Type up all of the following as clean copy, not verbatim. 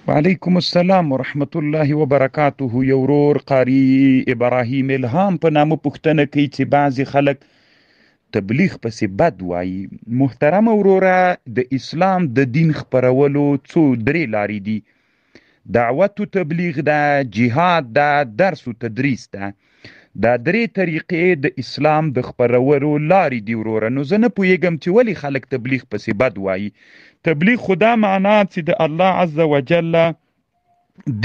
وعلیکم السلام ورحمت الله وبرکاته. یو ورور قاری ابراهیم الهام په نامه پوښتنه کوي چې بعضې خلک تبلیغ پسې بد وایي. محترم وروره، د اسلام د دین خپرولو څو درې لارې دي: دعوت و تبلیغ ده، جهاد ده، درس و تدریس ده. دا درې طریقې د اسلام د خپرولو لارې دي وروره. نو زه نه پوهېږم چې ولې خلک تبلیغ پسې بد وایي. تبلیغ خو دا معنا چې د الله عز وجل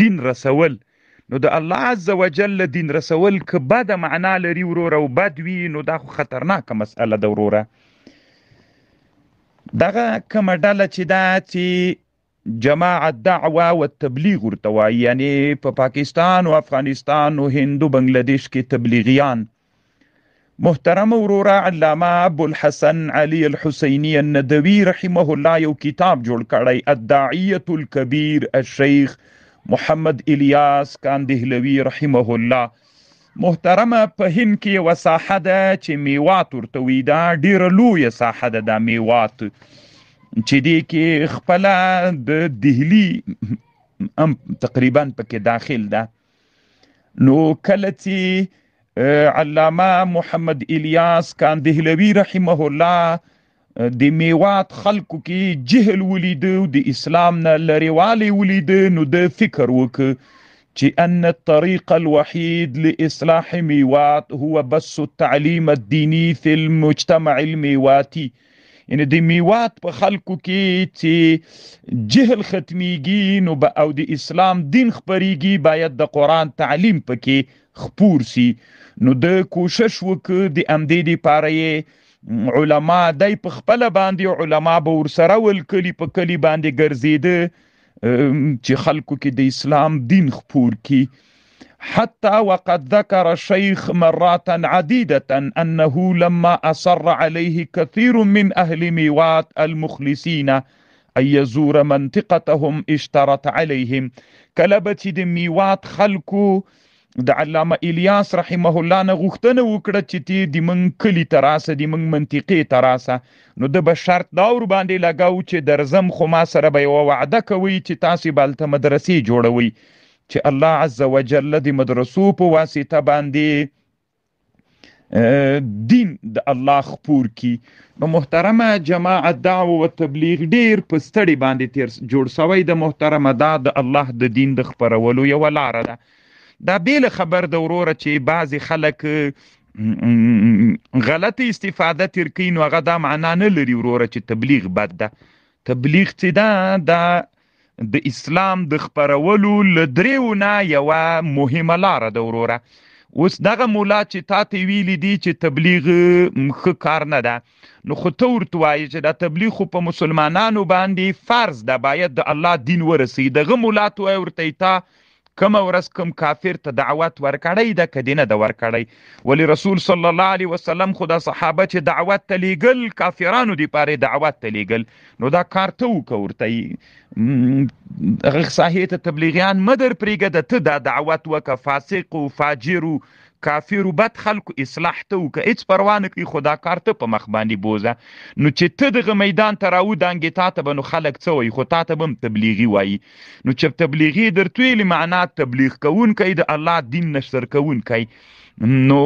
دین رسول، نو د الله عز وجل دین رسول که بده معنا لري وروره او بد وي، نو دا خو خطرناکه مسئله ده وروره. دغه کومه ډله چې ده چې جماعت دعوه و تبلیغ ورته وایي، یعنی په پاکستان او افغانستان او هند او بنگلاديش کې تبلیغیان. محترم وروره، علامه ابو الحسن علي الحسینی الندوی رحمه الله یو کتاب جوړ کړی، الداعیة الکبیر الشیخ محمد الیاس کاندهلوی رحمه الله. محترمه، په هند کې یوه ساحه ده چې میوات ورته وایي، دا ډیره لویه ساحه ده. دا میوات چې دې کې خپله د دهلي هم تقریبا پکې داخل ده. نو کله چې علامه محمد الیاس کاندهلوی رحمه الله د میوات خلکو کې جهل ولید او د اسلام نه لرېوالی ولید، نو ده فکر وکړ چې ان الطريق الوحيد لإصلاح میوات هو بث التعليم الديني في المجتمع الميواتي. یعنی د میوات په خلکو کې چې جهل ختمیږي نو به او د اسلام دین خپریږي، باید د قرآن تعلیم پکې خپور سي. نو د کوشش وکړ، د همدې دپاره یې علما دی په خپله باندې علما به ورسره ول، کلي په کلي باندې ګرځېده چې خلکو کې د اسلام دین خپور کړي. حتى وقد ذكر الشيخ مرات عديدة أنه لما أصر عليه كثير من أهل ميوات المخلصين أن يزور منطقتهم اشترط عليهم. کله به چې د میوات خلکو د علامه الیاس رحمه الله نه غوښتنه وکړه چې تی د موږ کلي ته راسه، د موږ منطقې ته راسه، نو ده به شرط دا ورباندې لګاو چې درځم خو ما سره به یوه وعده کوئ چې تاسې به هلته مدرسې جوړوئ، چې الله عز وجل د مدرسو په واسطه باندې دین د الله خپور کی. نو محترمه، جماعت دعوه و تبلیغ ډیر په ستړي باندې تیر جوړ سوی د. محترمه، دا د الله د دین د خپرولو یوه لاره ده. دا بېله خبر د وروره چې بعضې خلک غلطه استفاده تیر کوي، نو هغه دا معنا نه لري وروره چې تبلیغ بد ده. تبلیغ چې ده، دا د اسلام د خپرولو له دریو نه یوه مهمه لاره ده وروره. اوس دغه مولا چې تا ته ویلي دي چې تبلیغ ښه کار نه ده، نو خو ته ورته وایې چې دا تبلیغ خو په مسلمانانو باندې فرض ده، باید د الله دین ورسوي. دغه مولا ته وایې ورته، تا کومه ورځ کوم کافر ته دعوت ورکړی ده که دې نه ده ورکړی؟ ولې رسول صلی الله علیه وسلم خو دا صحابه چې دعوت ته لیږل، کافرانو دپاره دعوت ته لیږل، نو دا کار ته وکړه ورته. هغه ساحې ته تبلیغیان مه در پرېږده، ته دا دعوت وکړه، فاسق و فاجر و کافر و بد خلکو اصلاح ته وکړه، هېڅ پروا نه کوي، خو دا کار ته په مخ باندې بوځه. نو چې ته دغه میدان ته راودانګې، تا ته به نو خلک څه وایي؟ خو تا ته به هم تبلیغي وایي. نو چې تبلیغي درته ویلي، معنا تبلیغ کوونکی، د الله دین نشر کوونکی، نو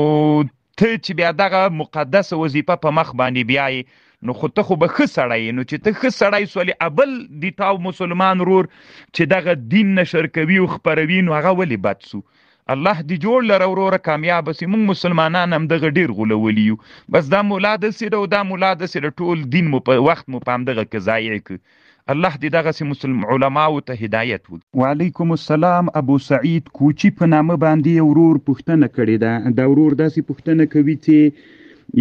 ته چې بیا دغه مقدسه وظیفه په مخ باندې بیایې، نو خو ته خو به ښه سړی یې. نو چې ته ښه سړی سولې، ابل د تا مسلمان ورور چې دغه دین نشر کوي او خپروي، نو هغه ولې بد سو؟ الله دې جوړ لره وروره، کامیابه سي. موږ مسلمانان هم دغه ډېر غولولي یو، بس دا مولا داسې ده او دا مولا داسې ده، ټول دین مو په وخت مو په همدغه کې ضایع کړ. الله دې دغسې مسلم علماو ته هدایت وکړي. وعلیکم السلام. ابو سعید کوچي په نامه باندې یو ورور پوښتنه کړې ده. دا ورور داسې پوښتنه کوي چې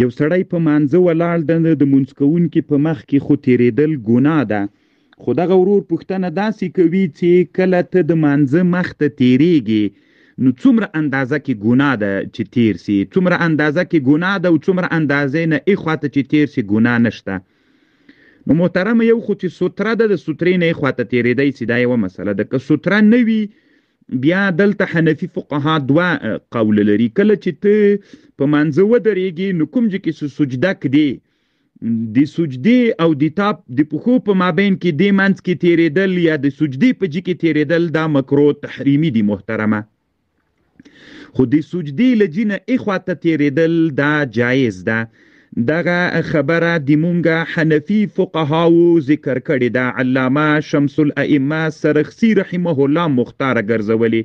یو سړی په مانځه ولاړ ده، د مونځ کوونکي په مخ کې خو تېرېدل ګناه ده، خو دغه ورور پوښتنه داسې کوي چې کله ته د مانځه مخ ته تېرېږې، نو څومره اندازه کې ګناه ده چې تیر سي، څومره اندازه کې ګناه ده او څومره اندازې نه اخوا ته چې تیر سي ګناه نشته؟ نو محترمه، یو خو چې ستره ده، د سترې نه اخوا ته تېرېدای سي، دا یوه مسله ده. که ستره نه وي، بیا دلته حنفي فقها دوه قول لري. کله چې ته په مانځه ودرېږې، نو کوم ځای کې چې سجده کړې، د سجدې او د تاپ د پښو په مابین کې د منځ کې تیریدل یا د سجدې په جی کې تیریدل دا مکروه تحریمي دي محترمه. خو د سجدې له جینه اخوا ته تیریدل دا جایز ده. دغه خبره د مونږه حنفي فقهاو ذکر کړې ده. علامه شمس الائمه سرخسی رحمه الله مختاره ګرځولې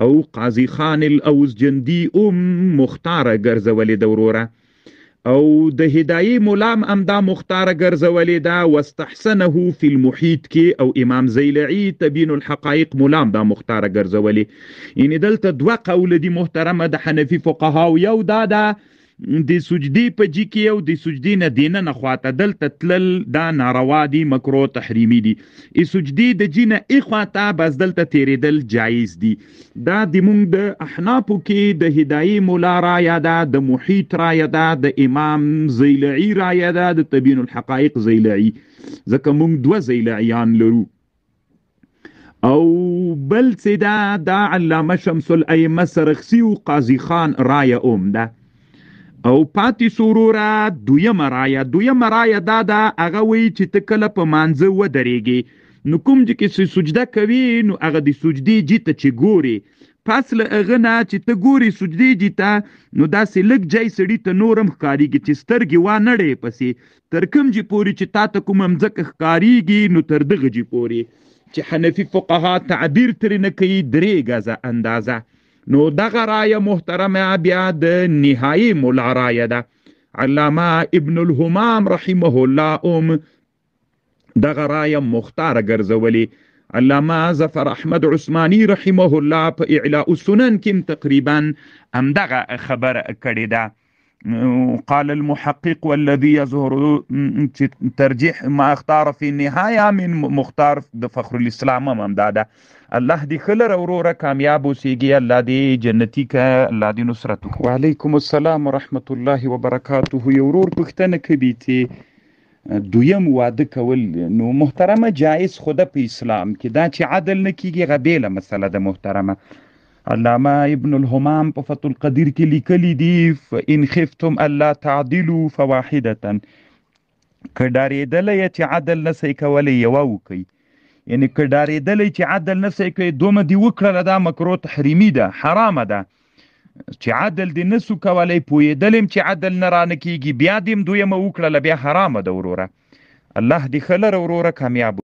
او قاضي خان الاوزجندي هم مختاره ګرځولې ده وروره. او د هدایې مولام هم دا مختاره ګرځولې ده، واستحسنه فی المحیط کې، او امام زیلعي تبین الحقایق مولام دا مختاره ګرځولې. یعنی دلته دوه قول دي محترمه د حنفي فقهاو، یو دا ده د سجدې په جی کې او د سجدې نه دیننه خواته دلته تلل دا ناروا دي، مکروه تحریمي دي. ای سجدې د جی نه اخواته بس دلته تیریدل جایز دي. دا د مونږ د احنافو کې د هدایې مولا رایه ده، د محیط رایه ده، د امام زیلعي رایه ده، د تبین الحقایق زیلعي، ځکه مونږ دوه زیلعیان لرو. او بل څه ده، دا علامه شمس الائمه سرخسی او قاضي خان رایه اوم ده. او پاتې سو وروره دویمه رایه، دویمه رایه دا ده، هغه وایي چې ته کله په مانځه ودرېږې نو کوم چې کې سجده کوي نو هغه د سجدې جي ته چې ګورې، پس له هغه نه چې ته ګورې سجدې جي ته نو داسې لږ جای سړي ته نور هم ښکارېږي چې سترګې وا نه ړې پسې، تر کوم جي پورې چې تا ته کومه مځکه ښکارېږي نو تر دغه جي پورې چې حنفي فقها تعبیر ترې نه کوي درې ګزه اندازه. نو دغه رایه محترمه بیا د نهایي مولا رایه ده. علامه ابن الهمام رحمه الله هم دغه رایه مختاره ګرځولې. علامه ظفر احمد عثماني رحمه الله په اعلاء السنن کې تقریبا همدغه خبره کړې ده. قال المحقق والذي يظهر ترجيح ما اختار في النهاية من مختار د فخر الاسلام هم دا ده. الله دې ښه لره وروره، کامیاب اوسېږي، الله دې جنتي که، الله دې نصرت وکړي. وعلیکم السلام ورحمت الله وبرکاته. یو ورور پوښتنه کوي چې دویم واده کول نو محترمه جایز خو ده په اسلام کې، دا چې عدل نه کیږي هغه بېله مسله ده محترمه. علامه ابن الهمام په فتح القدیر کې لیکلي دي فإن خفتم الا تعدلوا فواحدة، که ډارېدلی چې عدل نه سئ کولی یوه وکئ، یعنی که ډارېدلی چې عدل نه سئ کولی دومه دې وکړله، دا مکروه تحریمي ده، حرامه ده. چې عدل دې نه سو کولی، پوهېدلی یم چې عدل نه رانه کیږي، بیا دې هم دویمه وکړله، بیا حرامه ده وروره. الله دې ښه لره وروره، کامیاب.